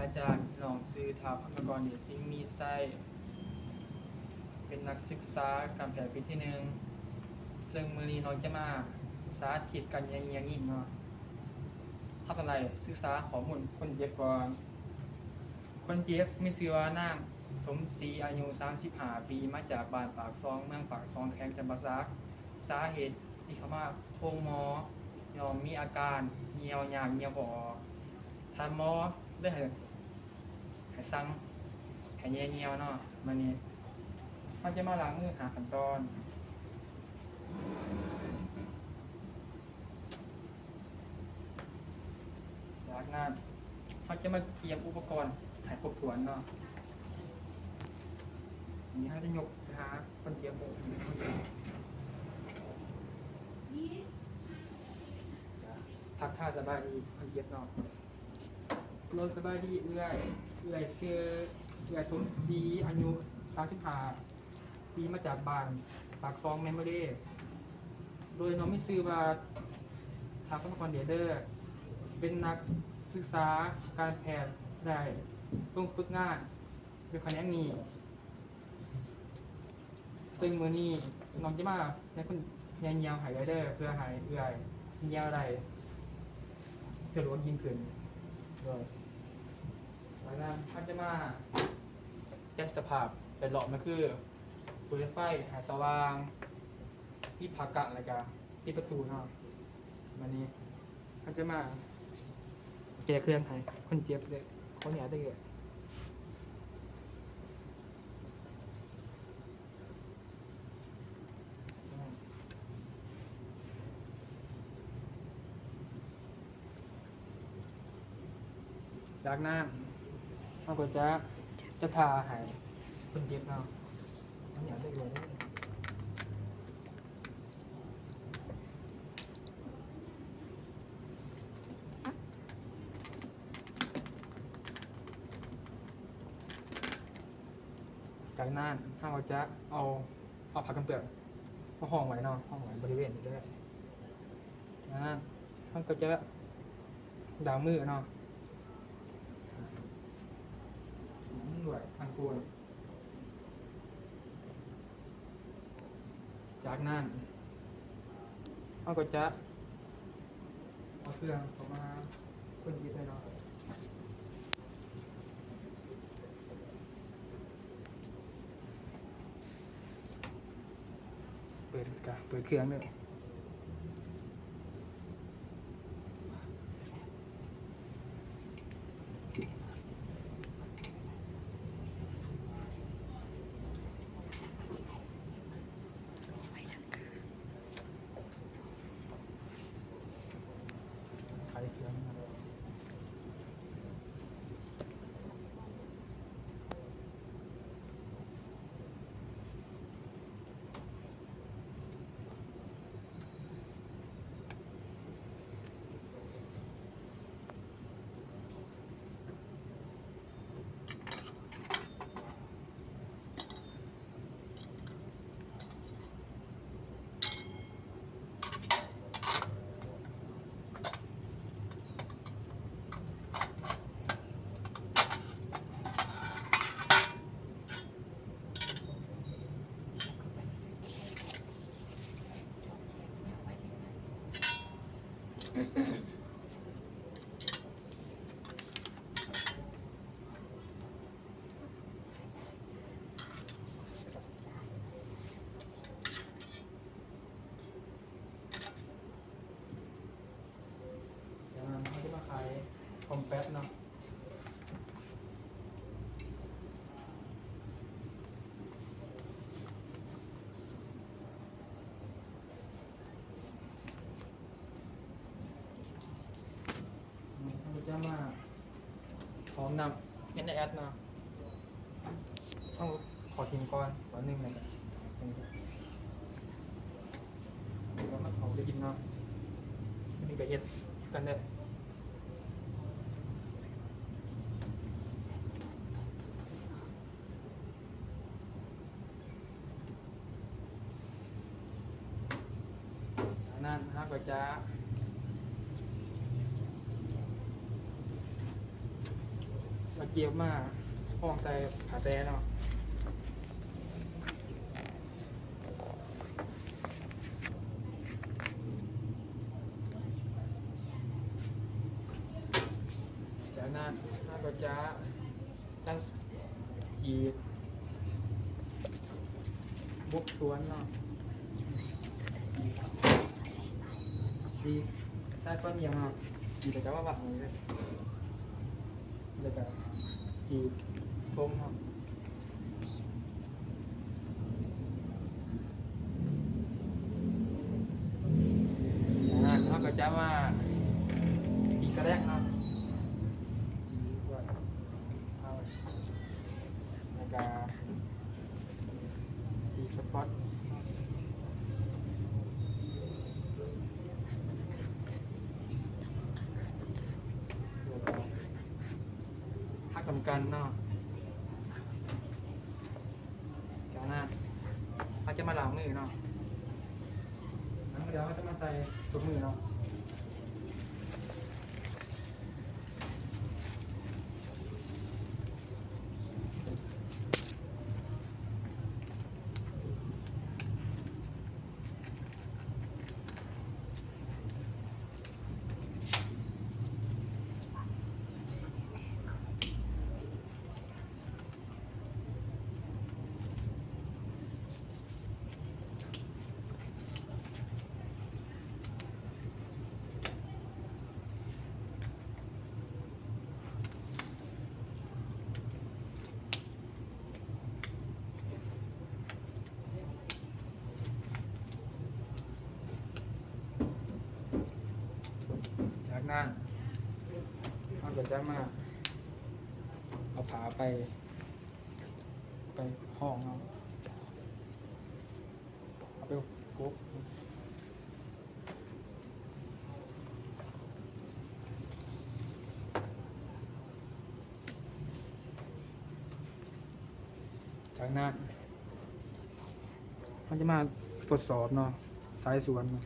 ອາຈານ ນ້ອງຊື່ ທ້າວ ພັນປະກອນ ເດດສິງມີໄຊ ເປັນນັກສຶກສາການແພດປີທີໜຶ່ງ ເຊິ່ງມື້ນີ້ນ້ອງຈະມາສາທິດການແຍ່ງຽງຍິງເນາະ. ເຮົາຕ້ອງໄດ້ສຶກສາຂໍ້ມູນຄົນເຈັບກ່ອນ. ຄົນເຈັບມີຊື່ວ່ານາງ ສົມສີ ອາຍຸສາມສິບຫ້າປີ ມາຈາກບ້ານປາກຊ່ອງ ເມືອງປາກຊ່ອງ ແຂວງຈຳປາສັກ. ສາເຫດທີ່ເຂົ້າມາໂຮງໝໍຍ້ອນມີອາການຍ່ຽວຍາກຍ່ຽວບໍ່ອອກ. ທ່ານໝໍເລີຍໃຫ້ ໃຫ້ສັ່ງໃຫ້ແຍ່ຍ່ຽວເນາະ. ບາດນີ້ເຮົາຈະມາລ້າງມືຫ້າຂັ້ນຕອນ. ຈາກນັ້ນເຮົາຈະມາກຽມອຸປະກອນໃຫ້ຄົບຖ້ວນເນາະ. ນີ້ເຮົາຈະຍົກໄປຫາຄົນເຈັບເລີຍ. ທັກທາຍສະບາຍດີຄົນເຈັບເນາະ. ໂດຍ ສະບາຍດີເອື້ອຍ. ເອື້ອຍຊື່ເອື້ອຍ ສົມສີ ອາຍຸສາມສິບຫ້າ ປີ ມາຈາກບ້ານປາກຊ່ອງ ແມ່ນບໍ່ເດ? ໂດຍ ນ້ອງມີຊື່ວ່າ ທ້າວ ພັນປະກອນ ເດດເດີ ເປັນນັກສຶກສາການແພດ ໄດ້ລົງຝຶກງານຢູ່ຂະແໜງນີ້. ເຊິ່ງມື້ນີ້ນ້ອງຈະມາໃຫ້ຄົນແຍ່ຍ່ຽວໃຫ້ເອື້ອຍເດີ ເພື່ອໃຫ້ເອື້ອຍຍ່ຽວໄດ້ສະດວກຍິ່ງຂຶ້ນ. ໂດຍ ຈາກນັ້ນເຮົາຈະມາຈັດສະພາບແວດລ້ອມ ກໍຄືເປີດໄຟໃຫ້ສະຫວ່າງ, ປິດຜ້າກັ້ນ ແລ້ວກະປິດປະຕູເນາະ. ບາດນີ້ເຮົາຈະມາແກ້ເຄື່ອງໃຫ້ຄົນເຈັບເດີ. ຂໍອະນຸຍາດເດີ. ຈາກນັ້ນເຮົາກໍຈະ ຈະທາໃຫ້ຄົນເຈັບເນາະ. ອັນນີ້ເອົາໄດ້ເລີຍເດີ. ຈາກນັ້ນເຮົາກໍຈະເອົາ ເອົາຜ້າກັນເປື້ອນມາຮອງໄວ້ເນາະ, ຮອງໄວ້ບໍລິເວນນີ້ເດີ. ຈາກນັ້ນເຮົາກໍຈະລ້າງມືເນາະ ດ້ວຍນ້ຳກ້ວນ. ຈາກນັ້ນເຮົາກໍຈະເອົາເຄື່ອງເຂົ້າມາຄົນເຈັບເລີຍເນາະ. ເປີດກະເປີດເຄື່ອງເດີ. ໄຂເຄື່ອງ. ຈາກນັ້ນເຮົາຈະມາໄຂຄອມແຟດເນາະ. ເຮົາຈະມາຂອງນ້ຳເອັນແອດເນາະ. ເຮົາຂໍຖິ້ມກ່ອນ ຂໍໜຶ່ງແລ້ວກະ ແລ້ວກະມາເອົາໄປກິນເນາະ. ອັນນີ້ກະເຮັດຄືກັນເດີ. ຈາກນັ້ນເຮົາກໍຈະ ເກັບມາຫ້ອງໃສ່ຜ້າແຊ່ເນາະ. ຈາກນັ້ນເຮົາກໍຈະ ຕັດ ກຣີດ ບົກສ່ວນເນາະ ກຣີດ ກຣີດສາຍສ່ວນອຽງເນາະ ກຣີດແລ້ວກໍມາວາງນີ້ເລີຍ ແລ້ວກໍກຣີດຖົງເນາະ. ຈາກນັ້ນເຮົາກໍຈະມາຕີສະແລັກເນາະ ຕີໄວ້ ເອົາ ແລ້ວກໍຕີສະປອດ ແລ້ວກໍພັກນຳກັນເນາະ. ຈາກນັ້ນເຮົາຈະມາລ້າງມືເນາະ ແລ້ວເຮົາຈະມາໃສ່ຖົງມືເນາະ. ຈາກນັ້ນເຮົາກໍຈະມາເອົາຜ້າໄປ ໄປຫ້ອງເນາະ ເອົາໄປປົກ. ຈາກນັ້ນເຮົາຈະມາທົດສອບເນາະ ສາຍສ່ວນເນາະ.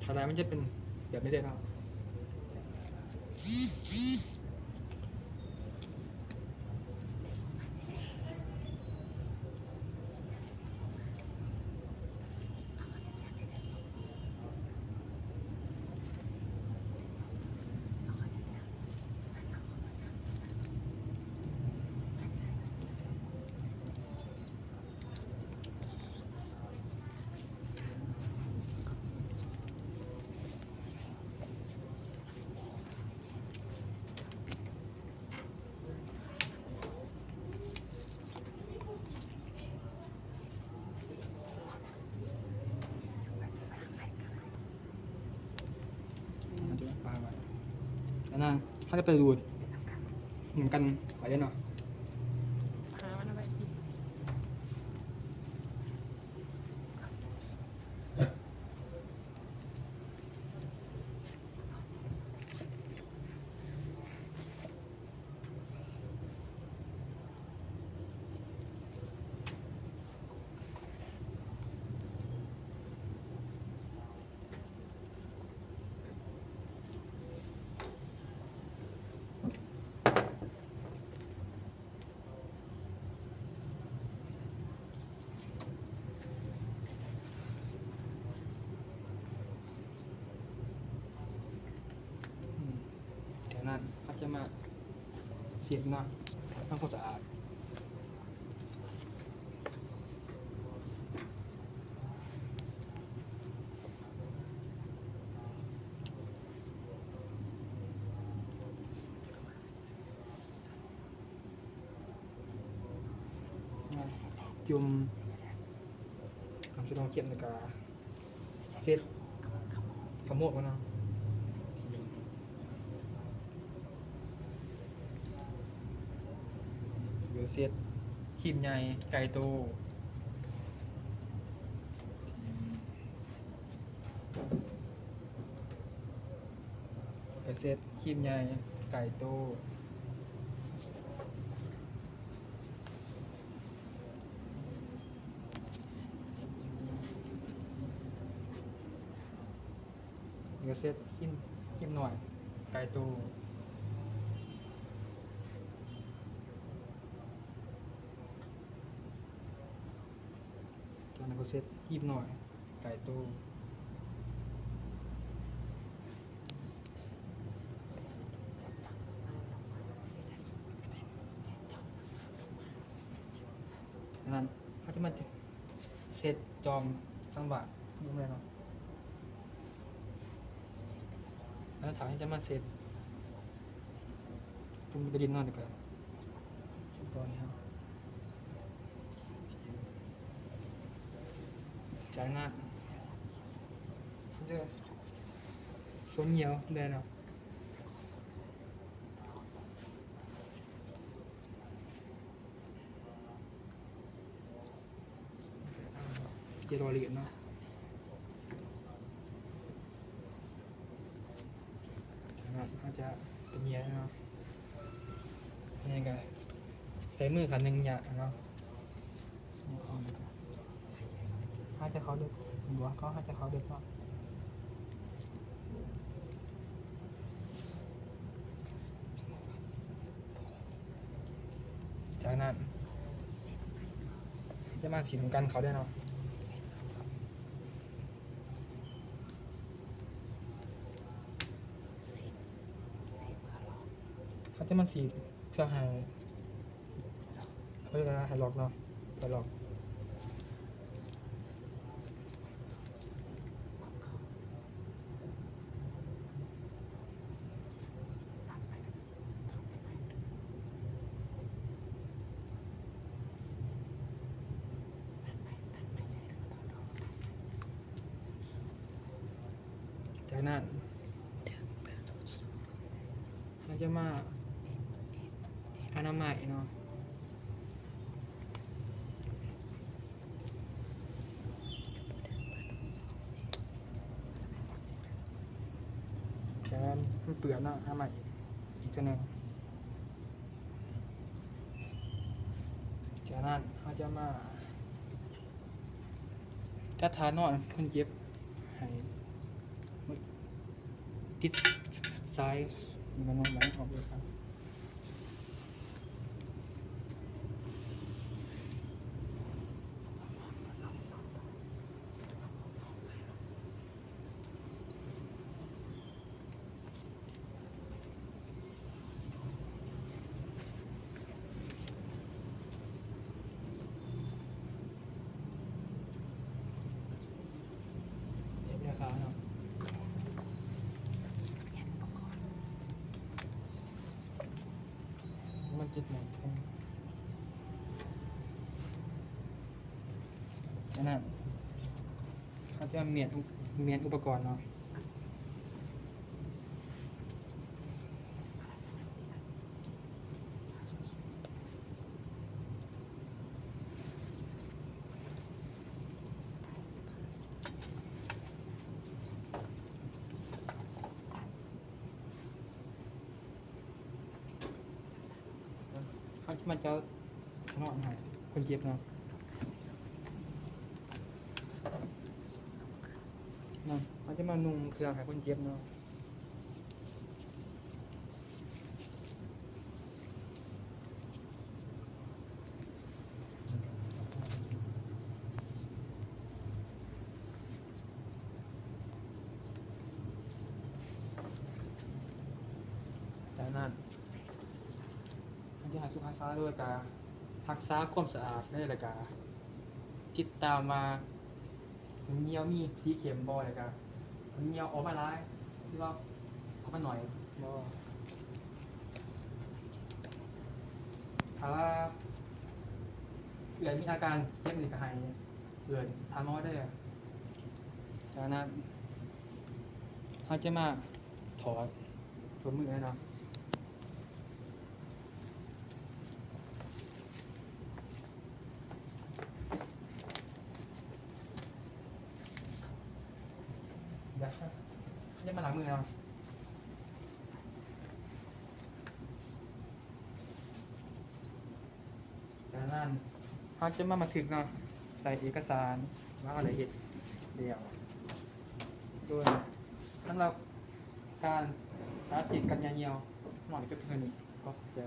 ຖ້າໄດ້ມັນຈະເປັນແບບນີ້ເດ້ເນາະ. ເຮົາຈະປາໄວ້ ອັນນັ້ນເຮົາຈະໄປຮູດນຳກັນໄວ້ເດ້ເນາະ. ຫາມັນໄວ້ ຈາກນັ້ນເຮົາຈະມາເຊັດເນາະ ທຳຄວາມສະອາດ. ຈຸ່ມນ້ຳເຊັດ ແລ້ວກະເຊັດຂະໝວກມັນເນາະ ຫຼືເຊັດຄີມໃຫຍ່ໄກ່ໂຕ. ກະເຊັດຄຣີມໃຫຍ່ໄກ່ໂຕ ກະເຊັດຄຣີມ ຄຣີມນ້ອຍໄກ່ໂຕ ຈາກນັ້ນກະເຊັດຄຣີມນ້ອຍ ໄກ່ໂຕ ນັ້ນ ເຮົາຈະມາເຊັດຈອມສັງວາດ ເບິ່ງແລ້ວເນາະ ແລ້ວຖ້າເຮົາຈະມາເຊັດ ປຸ່ມກະດິນເນາະ ແລ້ວກະເຊັດບ່ອນນີ້ເນາະ. ຈາກນັ້ນ ເດີ ສ່ວນຍ່ຽວແດ່ເນາະ ເຈັດຮ້ອຍຫຼຽນເນາະ. ເຮົາຈະໄປຍ່ຽວເນາະ ນີ້ກະໃສ່ມືຂ້າງໜຶ່ງຍ່າງເນາະ ຫາຍໃຈເຂົ້າເລິກ ບໍ່ ເຮົາຫາຍໃຈເຂົ້າເລິກເນາະ. ຈາກນັ້ນ ຈະມາສີດຳກັນເຂົ້າເດີເນາະ. ເຮົາຈະມາສີດເພື່ອໃຫ້ ເວລາໃຫ້ລັອກເນາະ ໃຫ້ລັອກ. ຈາກນັ້ນ ເຮົາຈະມາອະນາໄມເນາະ. ຈາກນັ້ນມັນເປື້ອນເນາະ ເອົາໃໝ່ອີກເທື່ອໜຶ່ງ. ຈາກນັ້ນເຮົາຈະມາຈັດທ່ານອນຄົນເຈັບໃຫ້ ຕິດສາຍມັນອອກເລີຍ. ເຮັດແນວຊາເນາະ ມັນຕິດແໜ້ນ. ອັນນັ້ນ ເຮົາຈະມ້ຽນ ມ້ຽນອຸປະກອນເນາະ. ເຮົາຈະມາຈັດ ເນາະ ໃຫ້ຄົນເຈັບເນາະ ເນາະ ເຮົາຈະມານຸ່ງເຄື່ອງໃຫ້ຄົນເຈັບເນາະ. ຈາກນັ້ນ ເຮົາຈະໃຫ້ສຸກຮັກສາໂດຍການຮັກສາຄວາມສະອາດເລີຍ ແລ້ວກະຕິດຕາມວ່າ ໜຸ່ງຍ່ຽວມີສີເຂັ້ມບໍ່ ແລ້ວກະໜຸ່ງຍ່ຽວອອກມາຫຼາຍ ຫຼືວ່າອອກມາໜ້ອຍບໍ່. ຖ້າວ່າເອື້ອຍມີອາການເຈັບນີ້ ກະໃຫ້ເອີ້ນຖາມໝໍເດີ. ຈາກນັ້ນ ເຮົາຈະມາຖອດສົ້ນມືເນາະ. ດຽວ ເຮົາຈະມາລ້າງມືເນາະ. ເຮົາຈະມາບັນທຶກເນາະ ໃສ່ເອກະສານວ່າເຮົາໄດ້ເຮັດແລ້ວ. ໂດຍສຳລັບການສາທິດການຫຍ້າຍຍ່ຽວ ເຮົາກໍຈະເປັນເທົ່ານີ້. ຂອບໃຈ.